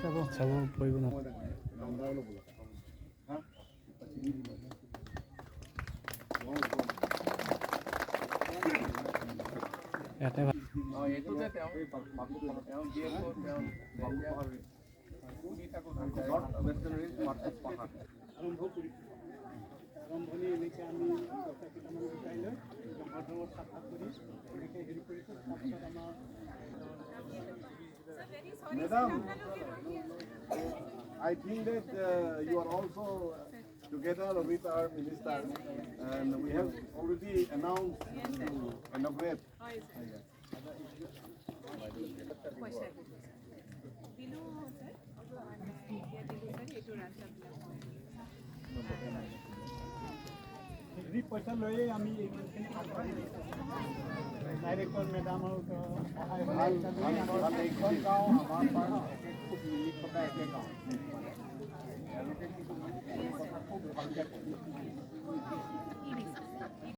চাব। চাব পাৰিব ন? হা। ইয়াতে ভাল। অঁ, এইটো যে তেওঁ তেওঁ জীয়েকো তেওঁ শুনি থাকোঁ। আৰম্ভ কৰিছোঁ। আৰম্ভণি এনেকৈ আমি পইচা কেইটামান গোটাই লৈ জংঘল চংঘল চাফা কৰি এনেকৈ হেৰি কৰিছোঁ। তাৰপিছত আমাৰ Madam, I think that you are also together with our minister, and we have already announced to inaugurate. পইচা দিলোঁ ছাৰ, এতিয়া দিলোঁ ছাৰ, এইটো ৰাস্তাবিলাক। হেৰি পইচা লৈয়ে আমি ইমানখিনি আগবাঢ়ি গৈছোঁ। ডাইৰেক্টৰ মেডামৰ সহায়। ভাল ভাল ভাল। এইখন গাঁও আমাৰ পৰা একে খুব মিলি থকা একে গাঁও। তেওঁলোকে কিন্তু কথা খুব ভালকৈ কয়।